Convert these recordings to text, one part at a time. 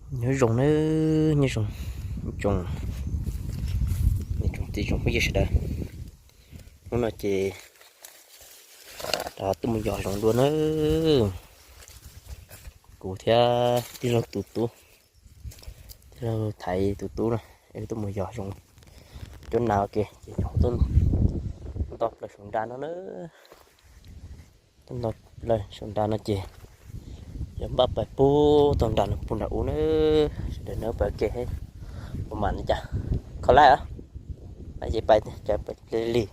Nyob zoo nawb, nyob zoo, tsoom, tsoom txiv tsoom phooj ywg sawv daws. Hnub no ces rov tuaj mus yos zoov dua nawb. Kuv thiab tij laug tus tub, tij laug Thaiv tus tub no, wb tuaj mus yos zoov cuab nas ua ke ces yog tuaj nto plaws saum nra no nawb. Tuaj nto plaws saum nra no ces yog npaj pais pub tau nram no puag nram ub nawb. Sawv daws nawb, pais ua ke, puas mam li cas? Kho laij os, laij ces pais, cas pais lig lig.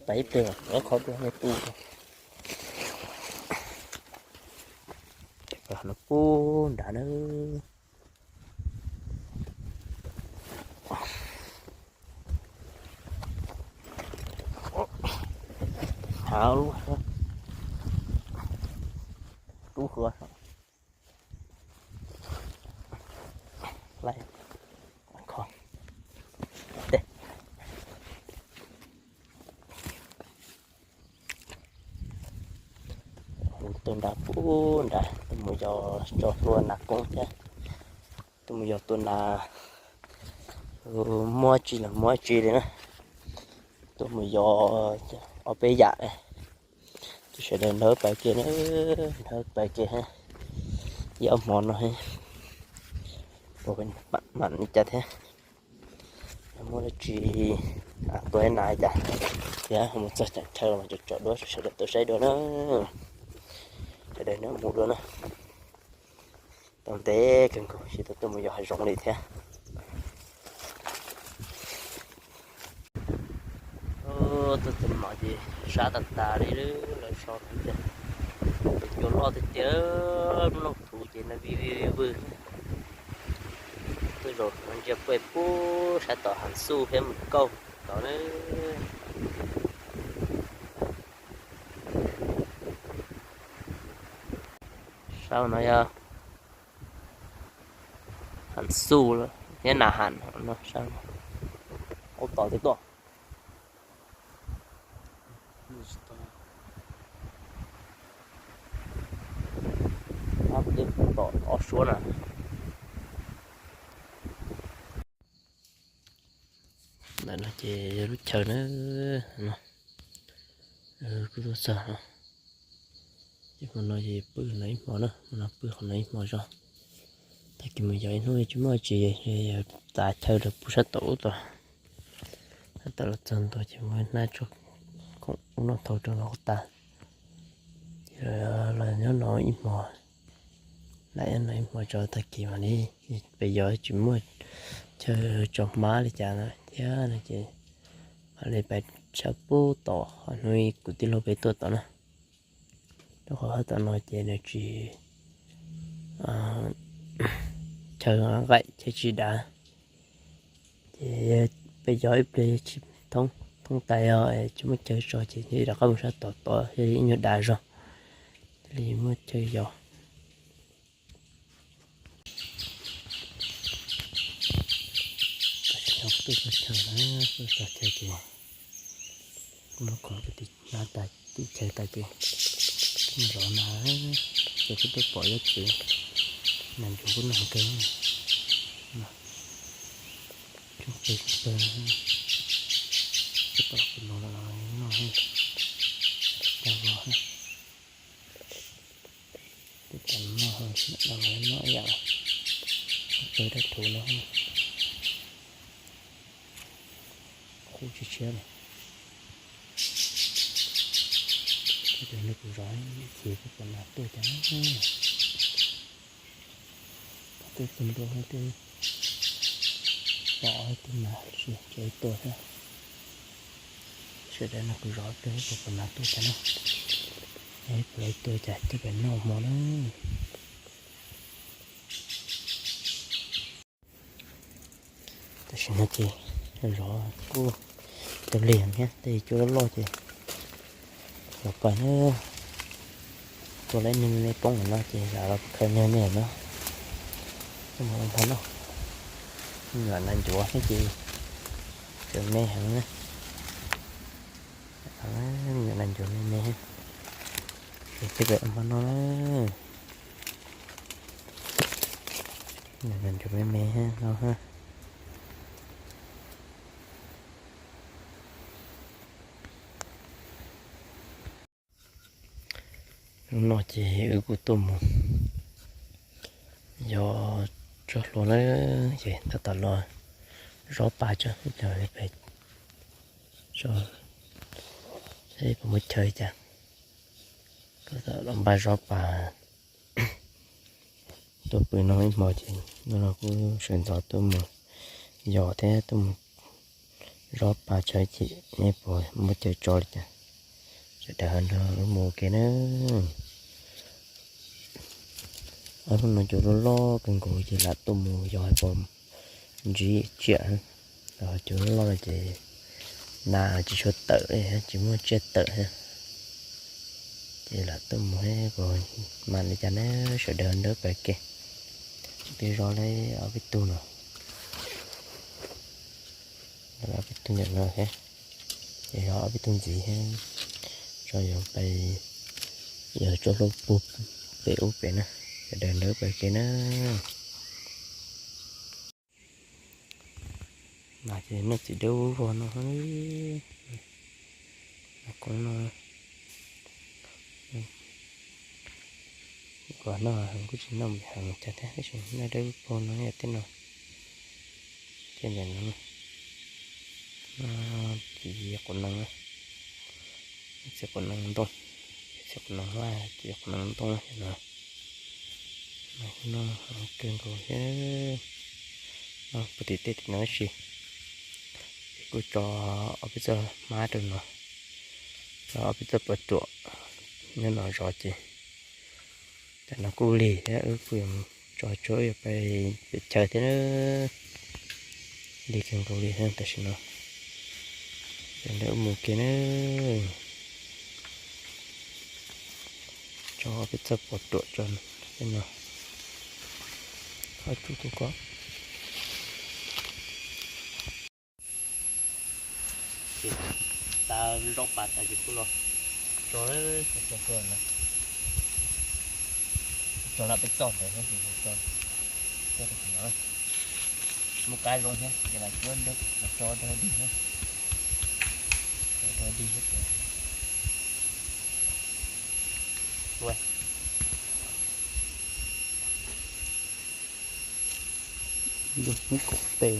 Pais ib pliag, kho dua nej pub. Pais no puag nrad nawb. Hav lub, rub hwv. Laij, kho, hu tuaj nrad puag nrad, tuaj mus yos tso hlua nas koob thiab, tuaj mus yos tua nas, muab tsi los muab tsi li na. Tuaj mus yos ob peb yam. Ces sawv daws nawb, pais ke na, nawb, pais ke. Ib ob hmo no, ua mam li cas thiab, muaj dab tsi tua nas cas, thiab mus txog cov chaw mas tsom tsom duab rau sawv daws tau saib dua na. Sawv daws nawb, mus dua na. Tau ntev kawg nkaus tsis tau tuaj mus yos hav zoov li thiab. Tuaj txog no ces sab tas tas li lawm, lawv so no ces cua loj tiag tiag, lub noj thuv ces no vij vij vwg. Tuaj zaum no ntsia pem puag sab tom Hav Xuj thiab Mus Kauj tod na. Sab no yog Hav Xuj thiab Nas Has no, sab no. Ub, tom twg tuaj? Tom ob suab na. Ntawm no ces yog lub chaw na, kuj tuaj txog no. Ces hmo no ces pw no ib hmo na, hmo no pw qhov no ib hmo zog. Tag kis mus yos ib hnub tsis muaj tsis, yog tav chaw rau puag sab tom ub tod. Sab tom los txog ntua ces muab hnab tso khoom ub no thauj rau no tas. Ces los nyob no ib hmo, lam nyob no ib hmo tso tag kis mam li pem yos, tsis muaj chaw tso hmab li cas na thiab no ces mam li pais sab pub tom qhov hnub kuv tij laug peb tuaj tod na. Rau qhov hab tom no ces nws tsis, chaw nqaim chaw tsis dav, ces peb yog ib pliag tsis thoob, thoob tas yog tsis muaj chaw tso ces rov qab mus sab tod tod, yog ib nyuag dav zog thiaj li muaj chaw yos. Tam sim no kuv tuaj txog chaw na, tuaj txog chaw ces kuv muab kov kuv tiv hnab tas tim chaw tas ces kuv zov nas, ces kuv tuaj pom ib tsev nas ncuav kuj nag kawg. Tsooj pawg, tsooj pawg, kuv tom kuv no los noj, tag los. Tej tas noj, noj ib yam, pawg dab thuv no, qub tshiab tshiab li. Ces nws kuv zov ib chim kuv pom nas tuaj cas, tuaj txog ntua, pom tej nas tsis tsev tuaj thiab. Sawv daws no kuv zov ib pliag kuv pom nas tuaj cas na, ib pliag tuaj cas coj pem noj hmo na. Tam sim no ces zov kuj tau lig thiab, tej cua loj loj ces los pais na. Tua lawm ib niag me poob no ces lam los khaws niag me no, coj mus ua npog noj. Me nyuam nas ncuav thiab ces tseem me heev na. Me nyuam nas ncuav me me. Ces peb pais ua hmo noj na. Nws me me no ha. Hnub no ces wb kuj tuaj mus yos tsob hlua na, ces tab tom los zov pas tso, peb pais tso, peb puas muaj chaw cas, tab tom los npaj zov pas. Tuaj pw no ib hmo ces hnub no kuj sawv ntxov tuaj mus yos thiab tuaj mus zov pas tso, ces nej puas muaj chaw tso li cas, sawv daws ho nrog wb mus ua ke na. Ob hnub no cua loj loj kawg nkaus ces lam tuaj mus yos hais puas ntsib tsiaj. Cua loj loj no ces nas tsis tshua tawm li, tsis muaj tsiaj tawm thiab. Ces lam tuaj mus puas mam li cas na, sawv daws nrog pais ua ke. Peb zov li ob peb tug no, ob peb tug ntawm no thiab, ces zov ob peb tug ntxiv thiab, tso yos pais yos tsob hlua puag pem ub pem na, sawv daws nrog pais ua ke na. Nas ces noj txiv dawb vog no, nas koob no. Kuv noj kuj tsis noj heev cas thiab, tab sis noj dawb paug no yog tej no, tej ntawm no, txiv qus noos, txiv qus noos ntoo, txiv qus noos vaj, txiv qus noos ntoo no. Noj kawg nkaus thiab, noj puag tim tej tim no tab sis kuj tso ob peb txoj hmab rau no, tso ob peb txoj pos ruam nyob no zov ces tam no kuj lig thiab, wb kuj yuav tso tso yuav pais pem chaw thiab na. Lig kawg nkaus li thiab tam sim no, ces nrog wb mus ke na. Tso peb txoj pos ruam tso tej no, ob tug tub ko. Ces tas zov pas tas ces kuj los tso, tso tuaj no, tso lawm peb txoj ntawd ces tso, tso rau qhov no, muaj qab zoo thiab ces lam cuab los tso rau dig thiab, tso rau dig thiab. Ib kaum tes.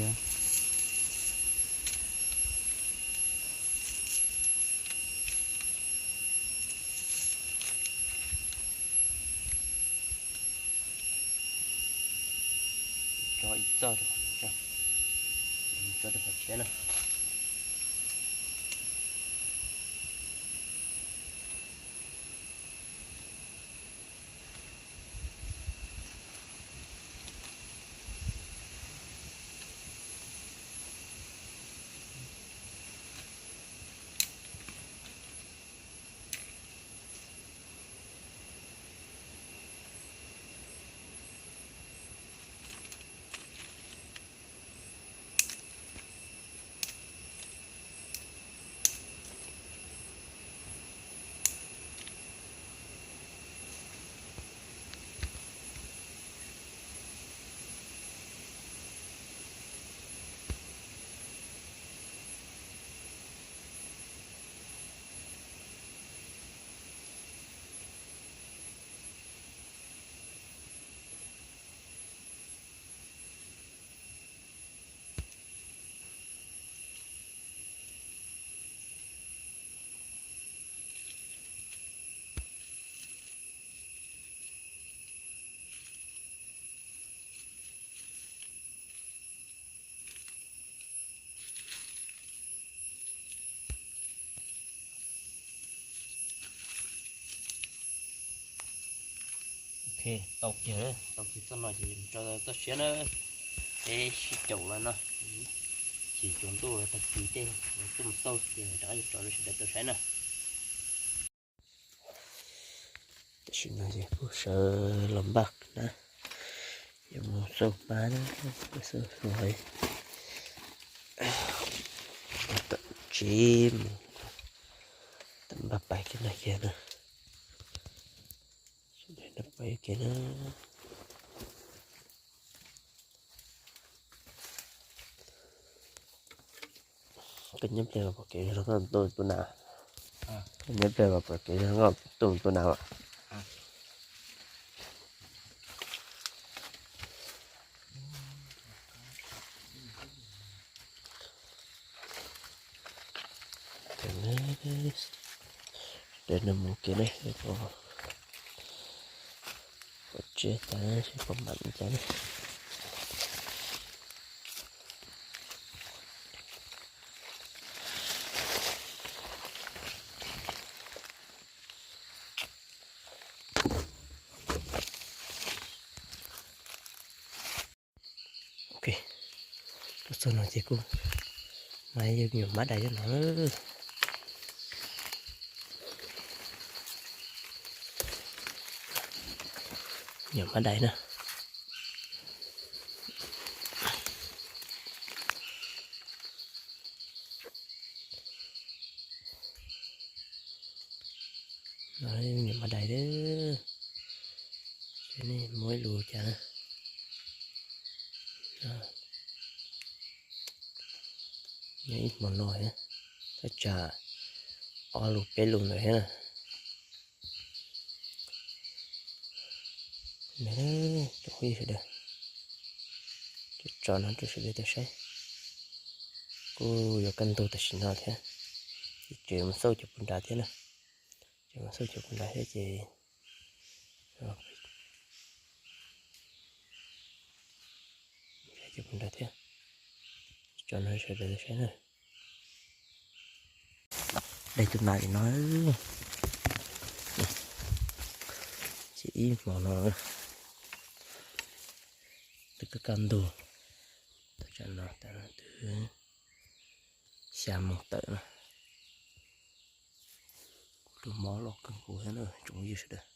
Tso ib txoj rau, tso rau qhov tshiab na. Ok, tau kiag, tau kiag txoj no ces tso txoj siab na. Peb sib caum los no, chim tsaus ntuj tag kis tej tuaj mus xauj ces rov qab yuav tso rau sawv daws tau saib na. Tam sim no ces kuj sawv los npaj na, yuav mus xauj hmab na, xauj hluas, tsev mus, tau npaj pais kiag no kiag na. Pom kev na. Koj nyob pliag pom kev zoo nkauj tuaj na. Koj nyob pliag pom kev zoo nkauj tuaj na. Sawv daws mus kev na, pom tsev tas seb puas mam li cas na. Ok, tuaj txog no ces kuj mas yog me nyuam mab dais cov no. Me nyuam mab dais na. No me nyuam mab dais, nej muab ib lus cas na. Nyob ib hmo no thiab, thaj tsam ob lus peb lus ntawd thiab na. Tsoom phooj ywg sawv daws, tso no rau sawv daws tau saib. Kuj yuav kaj ntug tam sim no thiab, ces tseem mus xauj cov puas nrad thiab na. Tseem mus xauj cov puas nrad thiab ces, cov puas nrad thiab, tso no sawv daws tau saib na. Dai tus nas li no, ces ib hmo no twb kaj kaj ntug, tam no twb xya moos tawm na. Kuv lub mob loj kawg nkaus thiab na tsoom phooj ywg sawv daws.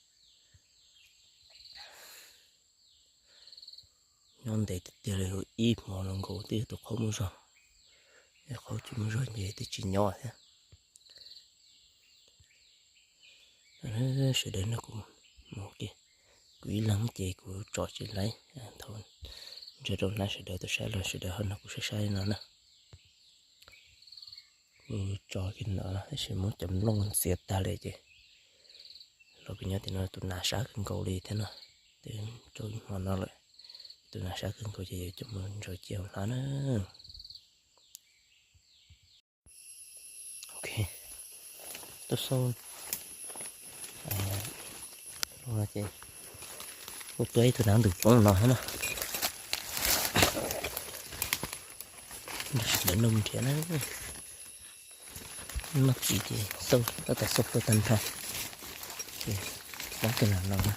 Nyob ntev tiag tiag li, ib hmo no nkaus twb yog tus qhaub muaj zog, qhaub tsis muaj zog ces twb tsis nyob thiab. Sawv daws nrog kuv mus ua ke, kuv ib leeg ces kuv tso tsis laib, thaum ntsia rau hnab sawv daws tau saib los sawv daws ho nrog kuv saib saib no na. Kuv tso kiag no tab sis muab cov nplooj ntxias tag li ces los kuv nyob tim no tus nas sab kawg nkaus li thiab no. Twb rau ib hmo no lawm, tus nas sab kawg nkaus ces yuav coj mus ntsaws cia hauv hnab na. Ok, tuaj xauj no ces kuj tuaj ib tug nas ntws poob no thiab na. Sawv daws nrog mus nrhiav na. Noj txiv ces xauj tab tom xauj puag tag nrho, ces poob kiag no no na.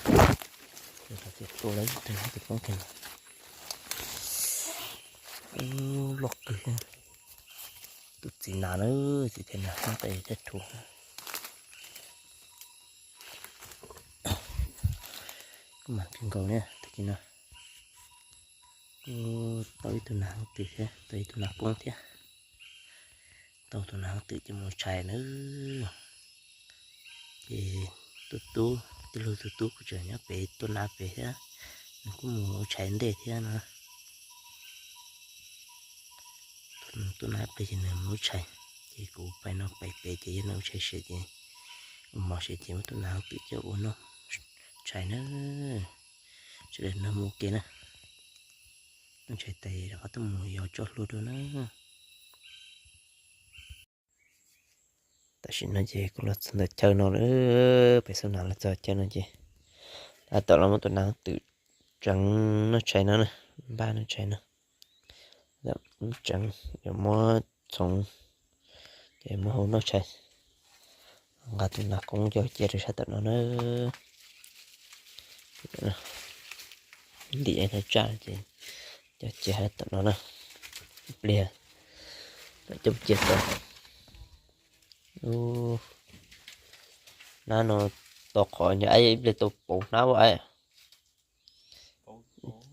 Ces tua lawm tus nas ntws poob kiag no. Ub, loj kawg. Tus txiv nas na, txiv thiab nas noj tes thiab rhuav. Kuj mas kawg nkaus na tus txiv no. Kuj tau ib tug nas ntws thiab tau ib tug nas koob thiab. Tau tus nas ntws coj mus tshais na. Ces tus tub, tij laug tus tub kuj tseem nyob pem tuaj nas pem thiab, nws kuj mus ua tshais ntej thiab no. Tuaj nas ib pliag ces nws mus ua tshais, ces kuv pais no pais pem ces yog nws ua tshais siav ces, ua mov siav ces muab tus nas twm coj ua noj tshais na. Sawv daws nrog mus ua ke na. Noj tshais tas rov qab tuaj mus yos tsob hlua dua na. Tam sim no ces kuv los txog ntawm chaw no lawm, pem xub nas los txog chaw no ces tab tom los muab tus nas twm tseev noj tshais no na, npaj noj tshais no. Tseev yuav muab txhoov, ces muab hau noj tshais. Nqa tus nas koob coj cia rau sab tom no na. Ntim no tsaj ces coj cia sab tom no na. Ib pliag coj cia tau. Hnab no tau qhov nyob ib pliag tau pauv hnab ua.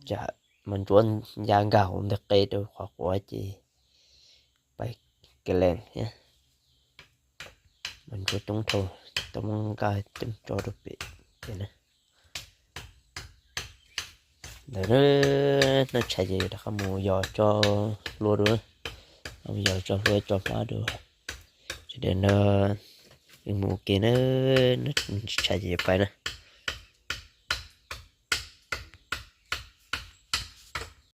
Cas mas ntsuav ya nkag hauv ntawm qe rau qhov quav ces pais ke lees thiab. Mas ntsuav coob dhau, tau muab nkag coob tso rau pem ces na. Ntawd na, noj tshais ces rov qab mus yos tso hlua dua, mus yos tso hlua tso hmab dua. Sawv daws nrog wb mus ua ke na, noj tshais ces yuav pais na.